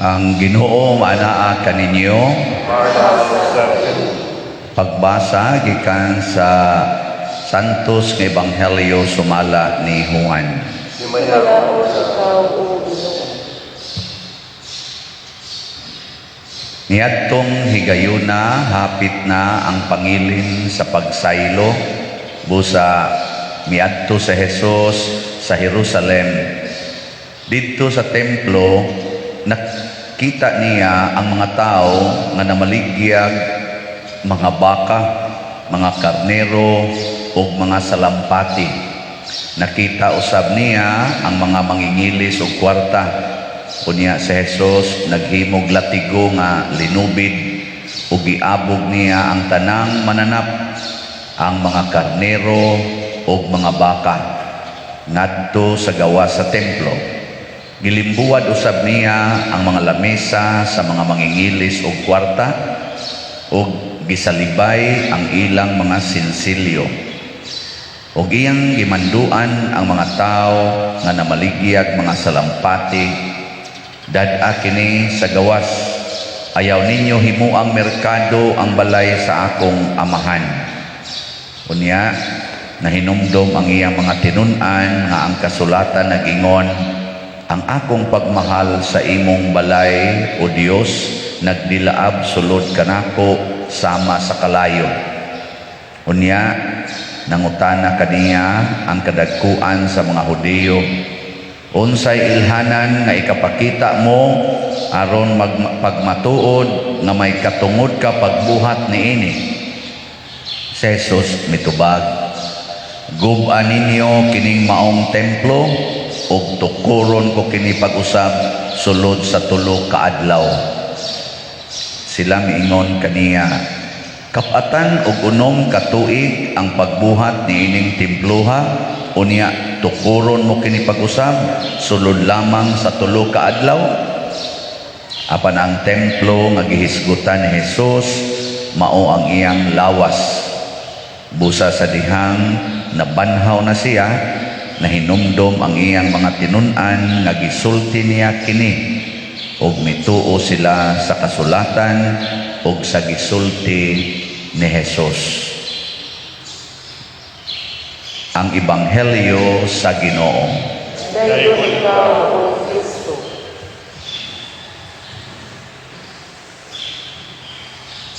Ang Ginoo maanaa kaninyo. Pagbasa gikan sa Santos nga Ebanghelyo sumala ni Juan. Himayaon ikaw, O Ginoo. Niadtong higayuna, hapit na ang pangilin sa pagsaylo, busa miadto sa Jesus sa Jerusalem. Didto sa templo, nakita niya ang mga tao nga namaligyag mga baka, mga karnero ug mga salampati. Nakita usab niya ang mga mangingilis og kwarta. Unya si Jesus naghimog latigo nga linubid ug giabog niya ang tanang mananap, ang mga karnero ug mga baka, ngadto sa gawas sa templo. Gilimbuwad usab niya ang mga lamesa sa mga mangingilis og kwarta ug gisalibay ang ilang mga sinsilyo. Ug iyang gimanduan ang mga tao nga namaligyag mga salampati, "Dad-a kini sa gawas. Ayaw ninyo himuang merkado ang balay sa akong Amahan." Unya, nahinumdom ang iyang mga tinun-an nga ang kasulatan nagingon, "Ang akong pagmahal sa imong balay, O Dios, nagdilaab sulod kanako sama sa kalayo." Unya, nangutana kaniya ang kadagkuan sa mga Hudiyo, "Unsay ilhanan nga ikapakita mo aron pagmatuod nga may katungod ka pagbuhat niini?" Si Jesus mitubag, "Gub-a ninyo kining maong templo ug tukuron ko kini pag-usab sulod sa 3 ka adlaw." Sila miingon kaniya, "Kap-atan og 6 ka tuig ang pagbuhat niining temploha, unya tukuron mo kini pag-usab sulod lamang sa 3 ka adlaw?" Apan ang templo nga gihisgutan ni Jesus mao ang iyang lawas. Busa sa dihang nabanhaw na siya, nahinumdom ang iyang mga tinun-an nga gisulti niya kini, ug mituo sila sa kasulatan ug sa gisulti ni Jesus. Ang Ebanghelyo sa Ginoo. Dayon ikaw, O Kristo.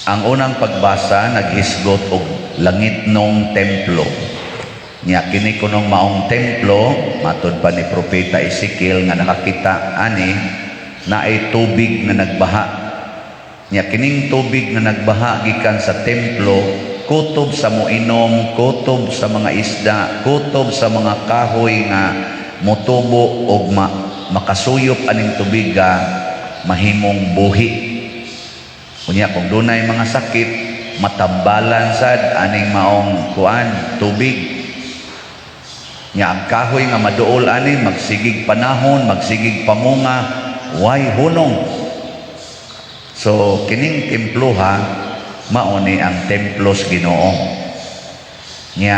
Ang unang pagbasa naghisgot og langitnong templo. Nya kini kunong maong templo, matud pa ni Propeta Ezekiel nga nakakita ani, naay tubig nga nagbaha. Nya kining tubig nga nagbaha gikan sa templo, kutob sa moinom, kutob sa mga isda, kutob sa mga kahoy nga motubo og makasuyop aning tubiga, mahimong buhi. Unya kung dunay mga sakit, matambalan sad aning maong kuan, tubig. Nya ang kahoy nga maduol ani, magsigig panahon, magsigig pamunga, way hunong. So kining temploha mao ni ang templo sa Ginoo. Nya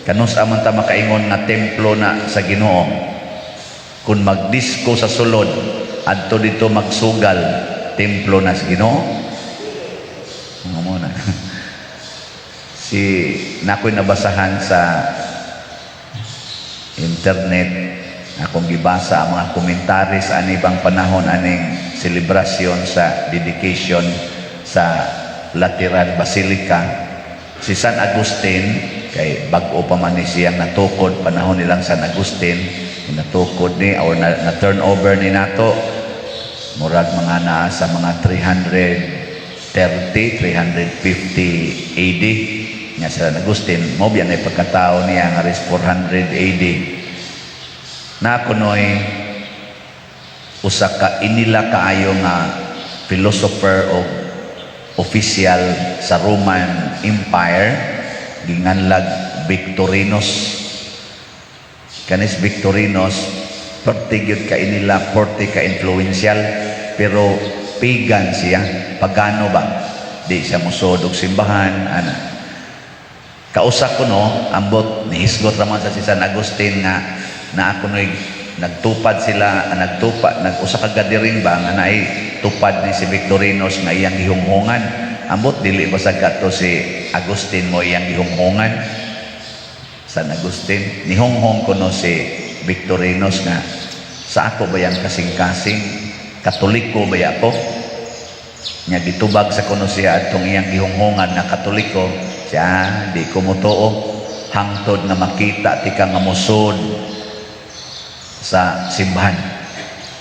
kanus-a man ta makaingon nga templo na sa Ginoo? Kung magdisko sa sulod, adto dito magsugal, templo na sa Ginoo? Ano mo na? Si nakoy nabasahan sa internet, akong gibasa ang mga komentaris ani bang panahon aning selebrasyon sa dedication sa Lateran Basilica. Si San Agustin, kay bag-o pa man ni siyang natukod, panahon nilang San Agustin natukod ni or na turn over ni nato, murag mga naa sa mga 330 350 AD. Nga si San Agustin mo biya na pagkatao niya nga ris 400 AD na kunoy usa ka inila kaayo nga philosopher o official sa Roman Empire, ginganlag Victorinus. Kanis Victorinus, perti gyud ka inila, perti ka influential, pero pagan siya, pagano ba, di siya musuod og simbahan ana. Kausa ko no, ambot nihisgot raman sa si San Agustin nga naa kunoy nagtupad sila, nagtupa, nag-usa ka gathering ba nga naay tupad ni si Victorinos nga iyang gihunghungan. Ambot dili ba sa kato si Agustin mo iyang gihunghungan? San Agustin, nihunghong kuno si Victorinos nga sa ako ba yang kasing-kasing, Katoliko ba ako? Nya gitubag sa kuno siya atong iyang gihunghungan nga Katoliko, siya di ko motuo hangtod nga makita tika nga musod sa simbahan.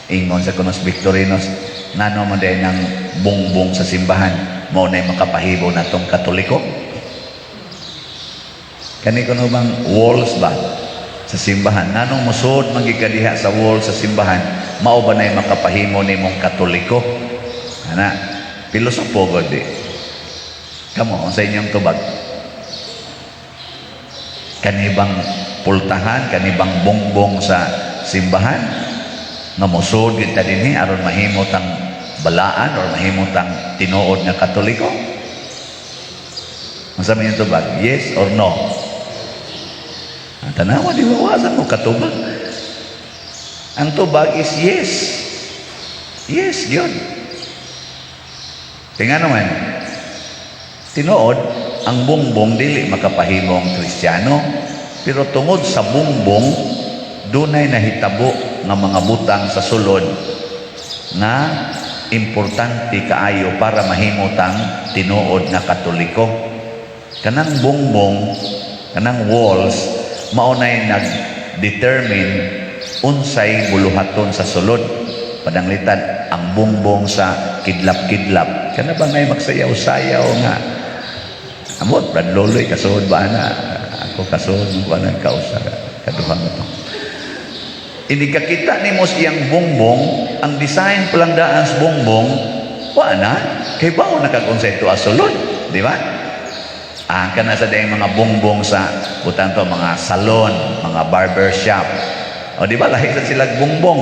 Ingon sa kuno si Victorinos, ngano man diay nang bungbong sa simbahan mao nay makapahibo natong Katoliko? Kani kuno bang walls ba sa simbahan? Nganong musod man gyud ka diha sa wall sa simbahan, mao ba nay makapahimo nimong Katoliko? Ana, pilosopo gud di. Kamo, sa inyong tubag? Kani bang pultahan, kani bang bongbong sa simbahan nga mosud gyud ta dinhi aron mahimo tang balaan or mahimo tang tinuod nga Katoliko? Unsa man inyong tubag? Yes or no? Ang tanawa, di mawasan mo katubag. Ang tubag is yes. Yes, yun. Tingnan naman, tinuod, ang bungbong dili makapahimong Kristiyano. Pero tungod sa bungbong, dunay nahitabo nga mga butang sa sulod nga importante kaayo para mahimo tang tinuod nga Katoliko. Kanang bungbong, kanang walls, mao nay nag-determine unsay buluhaton sa sulod. Pananglitan, ang bungbong sa kidlap-kidlap. Kana ba ngay magsayaw-sayaw nga? Amot, Brad Loloy, kasuod ba na? Ako kasuod ba na kausa? Kaduha mo to. Hindi ka kita nimo sa iyang bongbong, ang design pa lang daan sa bongbong, wa na, kay bao na kag unsay tuwa sulod, di ba? Ah, kana sa dayang mga bongbong sa butang to, mga salon, mga barber shop. O di ba lahi sa sila bongbong?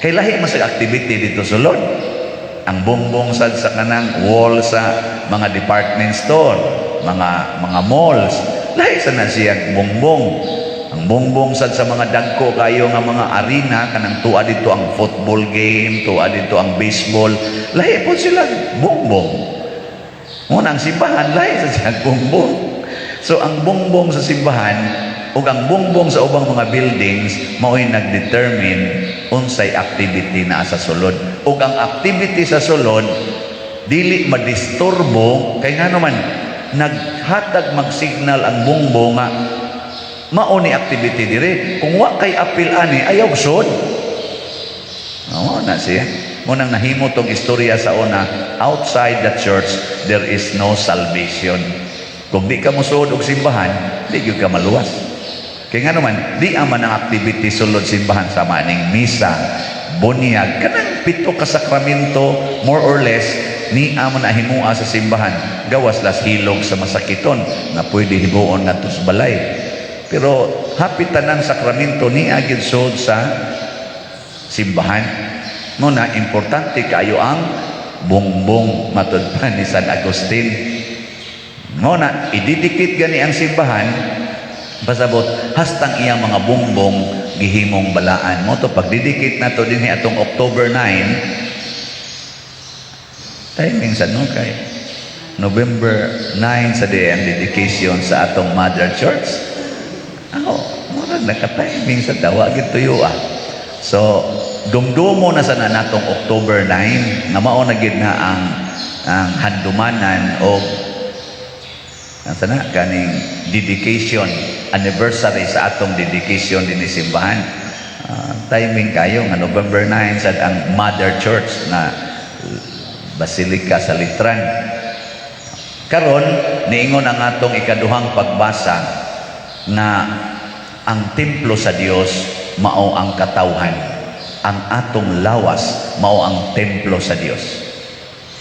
Kay lahi man sa activity dito sulod. Ang bongbong sad sa kanang wall sa mga department store, mga malls, lahi sa na siya bongbong. Ang bongbong sad sa mga dagko kayo nga mga arena, kanang tuwa dito ang football game, tuwa dito ang baseball, lahi po sila bongbong. Muna ang simbahan, lahi sa siya bongbong. So ang bongbong sa simbahan ug ang bongbong sa ubang mga buildings mao'y nagdetermine unsay activity naa sa sulod. Ug ang activity sa sulod dili madisturbo kay ngano man naghatag mag-signal ang bongbong nga mao ni activity dire. Kung wa kay apil ani, ayaw sud. Oo na siya. Munang nahimo tong istorya sa una, outside the church, there is no salvation. Kung di ka mosuod og simbahan, di gyud ka maluwas. Kay nga naman, di aman ang activity sulod simbahan sa maning misa, bunyag, kanang pito ka sakramento, more or less, ni amo na himua sa simbahan. Gawas las hilog sa masakiton nga pwede himuon ngadto sa balay. Pero hapit tanang sakramento ni gyud sud sa simbahan. Muna, importante kayo ang bongbong, matud pa ni San Agustin. Muna, ididikit gani ang simbahan, pasabot, hastang iyang mga bongbong gihimong balaan. Mo to, pagdidikit na to din atong October 9, timing sa no kay November 9 sa di ang dedication sa atong Mother Church. Ako, murag naka-timing sa dawa gid tuyo ah. So, dumdumo na sana natong October 9 nga mao na gid na ang handumanan o ang sana kaning dedication anniversary sa atong dedication dinhi simbahan. Timing kayo nga November 9 sad ang Mother Church na Basilica sa Letran. Karon niingon ang atong ikaduhang pagbasa nga ang templo sa Dios mao ang katawhan. Ang atong lawas mao ang templo sa Dios.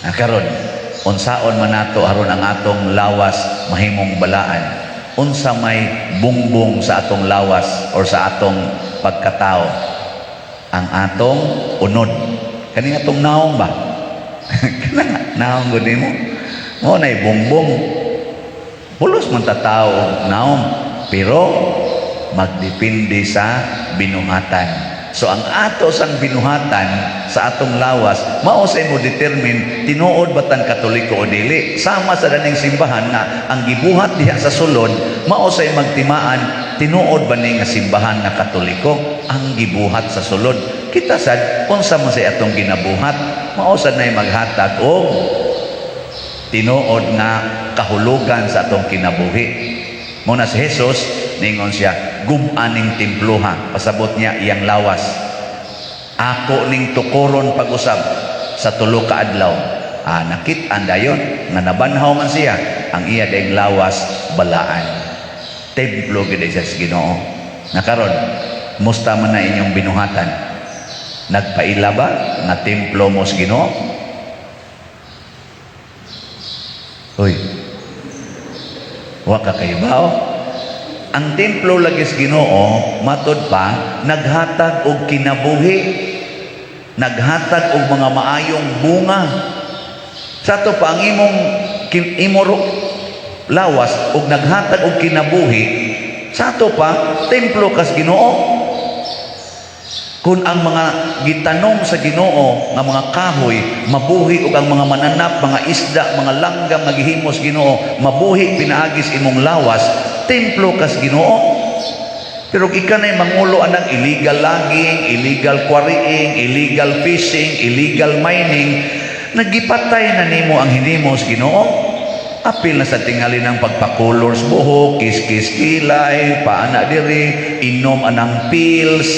Karon, unsaon man nato aron ang atong lawas mahimong balaan? Unsa may bungbong sa atong lawas or sa atong pagkatao? Ang atong unod. Kani atong naong ba? Kana naong gud nimo. Mao nay bungbong. Pulos man ta tao og naong, pero magdepende sa binuhatan. So ang ato sang binuhatan sa atong lawas mao sa mo determine tinuod ba tang Katoliko o dili. Sama sa daning simbahan nga ang gibuhat diha sa sulod mao say magtimaan tinuod ba ni nga simbahan nga Katoliko ang gibuhat sa sulod. Kita sad unsa man say atong ginabuhat, mao sad nay maghatag og tinuod nga kahulugan sa atong kinabuhi. Muna si Jesus, ningon siya, "Gub-a ning temploha." Pasabot niya iyang lawas. "Ako ning tukuron pag-usab sa 3 ka adlaw." Ah, nakit-an dayon nga nabanhaw man siya, ang iya daing lawas balaan. Templo gid siya sa Ginoo. Nakaron, musta man na inyong binuhatan? Nagpaila ba nga templo mo sa Ginoo? Uy, wa ka kayo ba? Ang templo lagi sa Ginoo, matod pa, naghatag og kinabuhi, naghatag og mga maayong bunga. Sa ato pa ang imong imo lawas og naghatag og kinabuhi, sa ato pa templo kas Ginoo. Kung ang mga gitanom sa Ginoo nga mga kahoy mabuhi ug ang mga mananap, mga isda, mga langgam nga gihimos Ginoo mabuhi pinaagis imong lawas, templo kas Ginoo. Pero kung ika na'y mangulo anang illegal logging, illegal quarrying, illegal fishing, illegal mining, nagipatay na nimo ang hinimos Ginoo. Apil na sa tingali ng pagpakulor sa buhok, kiskis kilay, paana diri, inom anang pills,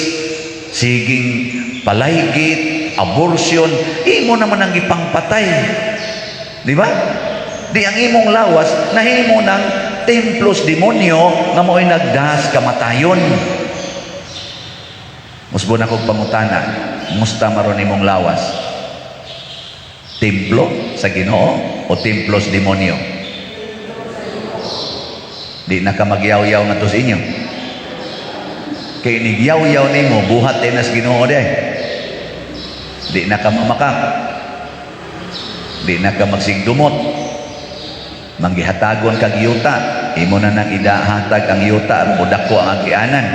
siging palaygit, abortion, imo naman ang gipangpatay. Di ba? Di ang imong lawas nahimo ng templos demonyo nga mo'y nagdas kamatayon. Musbon akong pangutana, musta maron imong lawas? Templo sa Ginoo o templos demonyo? Di na ka magyaw-yaw nga to sa inyo. Kay nigyaw-yaw nimo, buhat din nas Ginoo di. Di na ka mamakak. Di na ka magsigdumot. Manggihatagon kag yuta, imo na nang idahatag ang yuta aron modako ang agianan.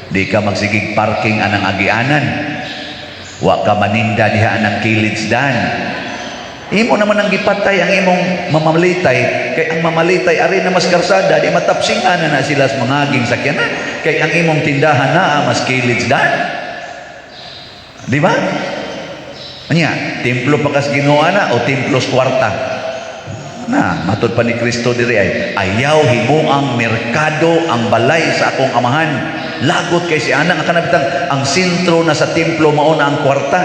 Di ka magsigig parking anang agianan. Wa ka maninda diha anang kilid dan. Imo naman ang gipatay ang imong mamalitay, kay ang mamalitay ari na mas karsada, di matapsingan na na sila sa mga aging sakyanan, kay ang imong tindahan naa mas kilid dan. Di ba? Anya, templo pa kas Ginoo na o templo sa kwarta? Na, matod pa ni Kristo diri ay, "Ayaw himuang merkado ang balay sa akong amahan." Lagot kay si anang ang kanabitang ang sentro na sa templo mao na ang kwarta.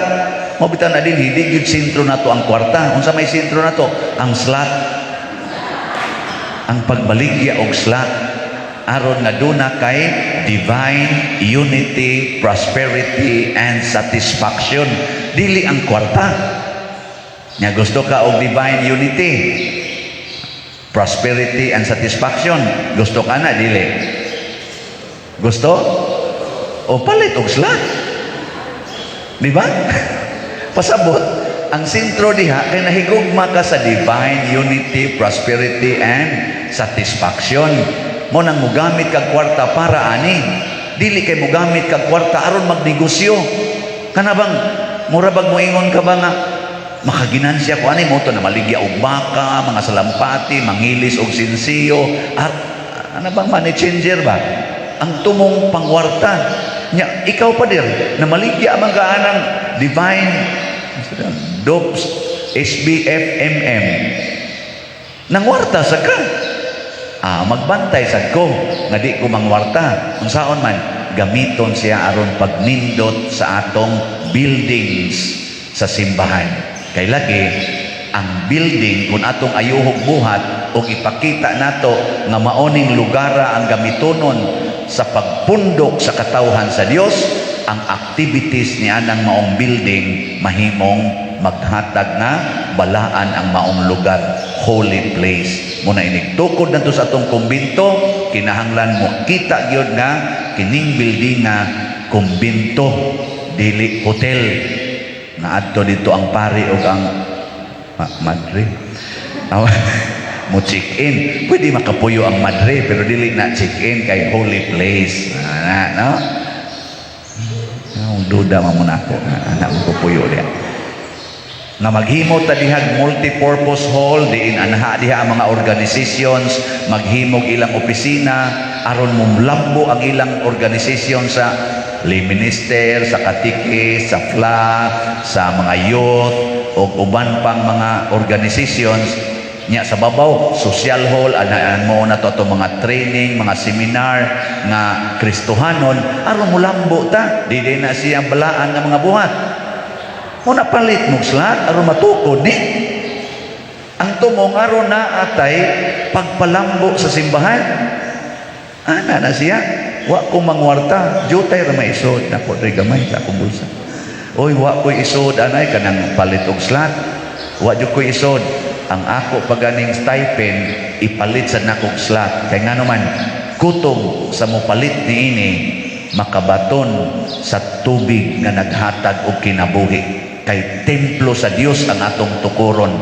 Mao bitaw na din hindi gyud sentro nato ang kwarta. Unsa may sentro nato? Ang slot. Ang pagbaligya og slot aron nga duna kay divine unity, prosperity and satisfaction. Dili ang kwarta. Nya gusto ka og divine unity, prosperity and satisfaction. Gusto ka na dili? Gusto? O palit og slot. Di ba? Pasabot, ang sentro diha kay nahigugma ka sa divine unity, prosperity and satisfaction. Mo nang mugamit kag kwarta para ani. Dili kay mugamit kag kwarta aron magnegosyo. Kana bang mura bag moingon ka ba nga makaginansya ko ani mo to na maligya og baka, mga salampati, mangilis og sinsiyo, at ano bang money changer ba? Ang tumong pangwarta. Nya, ikaw pa dir, na maligya man ka anang divine Dopes SBFMM. Nangwarta sa ka. Ah, magbantay sad ko nga di ko mangwarta. Unsaon man gamiton siya aron pagnindot sa atong buildings sa simbahan. Kay lagi ang building, kung atong ayuhog buhat og ipakita nato nga maoning lugara ang gamitonon sa pagpundok sa katawhan sa Dios, ang activities ni anang maong building mahimong maghatag nga balaan ang maong lugar, holy place. Muna inig tukod nato sa atong kumbinto, kinahanglan mo kita gyud nga kining building nga kumbinto, dili hotel nga adto dito ang pari ug ang madre mo check in. Pwede makapuyo ang madre pero dili na check in kay holy place na, no? Ang duda man mo nako, anak mo ko puyo diha. Nga maghimo ta dihag multi-purpose hall diin anha diha ang mga organizations maghimog ilang opisina aron molambo ang ilang organization sa lay minister, sa katikis, sa FLA, sa mga youth ug uban pang mga organizations. Nya sa babaw, social hall, anaan mo na to ato mga training, mga seminar nga Kristohanon aron molambo ta, dili na siya balaan nga mga buhat mo na palit mo slot aron matukod ni ang tumong aron na atay pagpalambo sa simbahan. Ana na siya, wa ko mangwarta, jutay ra maisod na po diri gamay sa akong bulsa. Oy, wa ko'y isod anay kanang palit og slot. Wa jud ko'y isod. Ang ako paganing stipend ipalit sa nakog slot kay ngano man kutob sa mopalit niini makabaton sa tubig nga naghatag og kinabuhi, kay templo sa Dios ang atong tukuron,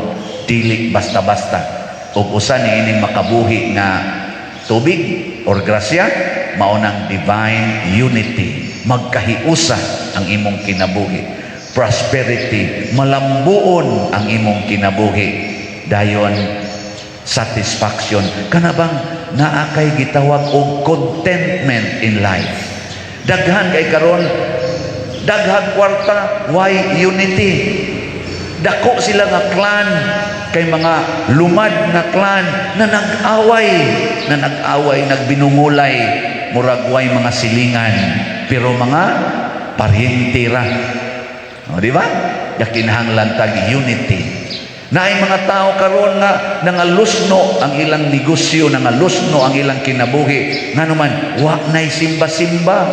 dili basta-basta. Ug usa niining makabuhi nga tubig or grasya mao nang divine unity, magkahiusa ang imong kinabuhi, prosperity, malambuon ang imong kinabuhi, dayon satisfaction kana bang naa kay gitawag og contentment in life. Daghan kay karon daghang kwarta, why unity. Dako sila nga clan, kay mga lumad nga clan na nag-away na nag-away, nagbinungulay, murag way mga silingan, pero mga paryente ra. O, di ba? Gakinahanglan tag unity. Naay mga tao karon nga nangalusno ang ilang negosyo, nangalusno ang ilang kinabuhi. Ngano man, wa nay simba-simba.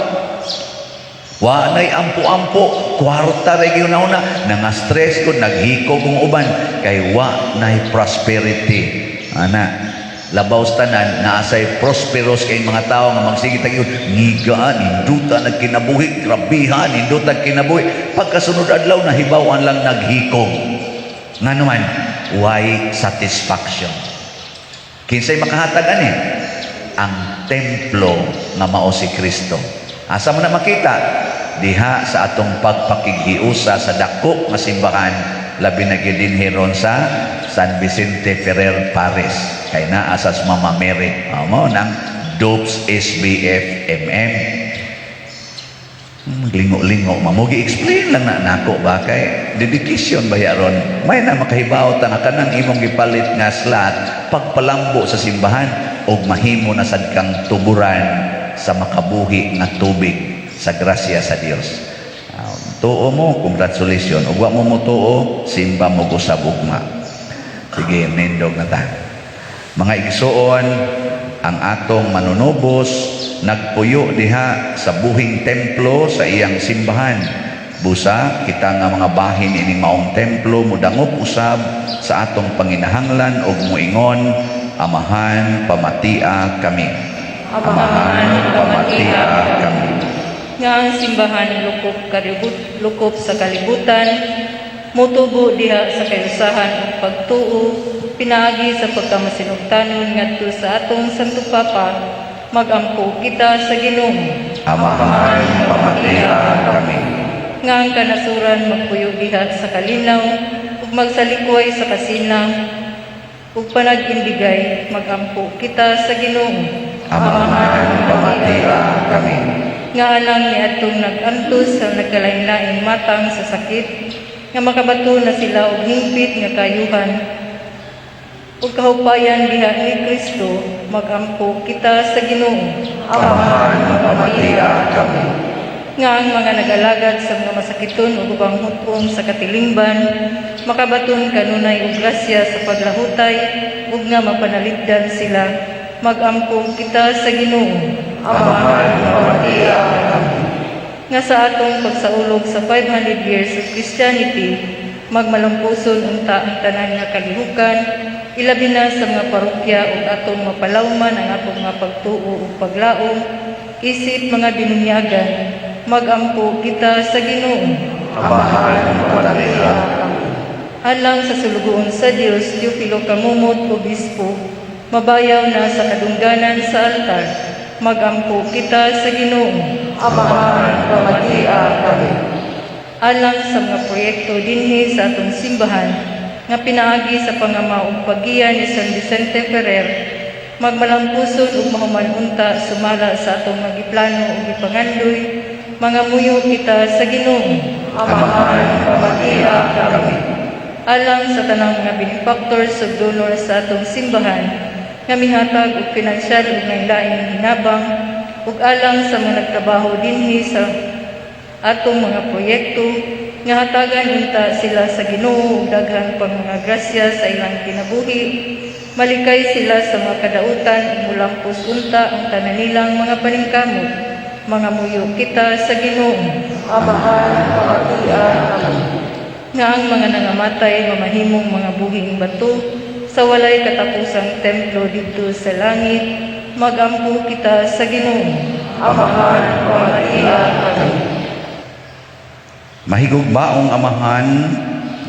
Wa nay ampo-ampo, kwarta ra gyud una, nanga-stress ko, naghikog kung uban kay wa nay prosperity. Ana, labaw sa tanan, naa say prosperous kay mga tao nga magsige tag ngiga, ninduta nagkinabuhi, grabihan, ninduta kinabuhi. Pagkasunod adlaw, nahibaw-an lang naghikog. Ngano man, why satisfaction. Kinsay makahatag ani? Ang templo nga mao si Kristo. Asa mo na makita? Diha sa atong pagpakighiusa sa dako nga simbahan, labi na gyud dinhi ron sa San Vicente Ferrer Parish kay naa sa Mama Mary. Oh, mao nang Dopes SBF MM. Lingo-lingo mamo, gi-explain lang na nako ba kay dedication ba ron, may na makahibaw ta nga kanang imong gipalit nga slot pagpalambo sa simbahan og mahimo na sad kang tuburan sa makabuhi nga tubig sa grasya sa Dios. Tuo mo, congratulations. Ug wa mo motuo, simba mo usab ugma. Sige, nindog na ta. Mga igsuon, ang atong manunubos nagpuyo diha sa buhing templo sa iyang simbahan. Busa kita nga mga bahin ining maong templo mudangop usab sa atong panginahanglan ug muingon, "Amahan, pamatia kami. Amahan, pamatia kami." Nga ang simbahan lukop kalibut, lukop sa kalibutan mutubo diha sa kayusahan ug pagtuo pinaagi sa pagkamasinugtanon ngadto sa atong Santo Papa, magampo kita sa Ginoo. Amahan, pamatia kami. Nga ang kanasuran magpuyo diha sa kalinaw ug magsalikway sa kasinang ug panag-indigay, magampo kita sa Ginoo. Amahan, pamatia kami. Nga alang ni atong nag-antos sa nagkalain-laing matang sa sakit nga makabato na sila og hingpit nga kayuhan ug kahupayan diha ni Kristo, magampo kita sa Ginoo. Amahan, pamatia kami. Nga ang mga nag-alagad sa mga masakiton ug ubang hut-on sa katilingban makabaton kanunay og grasya sa paglahutay ug nga mapanalipdan sila, magampo kita sa Ginoo. Amahan, pamatia kami. Nga sa atong pagsaulog sa 500 years of Christianity, magmalampuson unta ang tanan nga kalihukan, ilabi na sa mga parokya, ug atong mapalawman ang atong mga pagtuo ug paglaom isip mga binunyagan, magampo kita sa Ginoo. Amahan, pamatia kami. Alang sa sulugoon sa Dios Teofilo Camomot, Obispo, mabayaw na sa kadungganan sa altar, magampo kita sa Ginoo. Amahan, pamatia kami. Alang sa mga proyekto dinhi sa atong simbahan nga pinaagi sa pangama ug paggiya ni San Vicente Ferrer, magmalampuson ug mahuman unta sumala sa atong mga giplano ug gipangandoy, mangamuyo kita sa Ginoo. Amahan, pamatia kami. Alang sa tanang mga benefactors ug donor sa atong simbahan nga mihatag og pinansyal ug lain hinabang ug alang sa mga nagtrabaho dinhi sa atong mga proyekto nga hatagan unta sila sa Ginoo og daghan pang mga grasya sa ilang kinabuhi, malikay sila sa mga kadautan ug mulampos unta ang tanan nilang mga paningkamot, mangamuyo kita sa Ginoo. Amahan, pamatia kami. Nga ang mga nangamatay mamahimong mga buhing bato sa walay katapusang templo didto sa langit, magampo kita sa Ginoo. Amahan, pamatia kami. Mahigugmaong Amahan,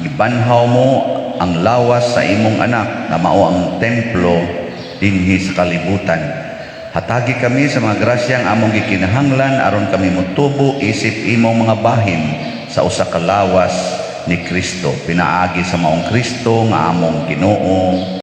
gibanhaw mo ang lawas sa imong anak nga mao ang templo dinhi sa kalibutan. Hatagi kami sa mga grasyang among gikinahanglan aron kami motubo isip imong mga bahin sa usa ka lawas ni Kristo. Pinaagi sa maong Kristo nga among Ginoo.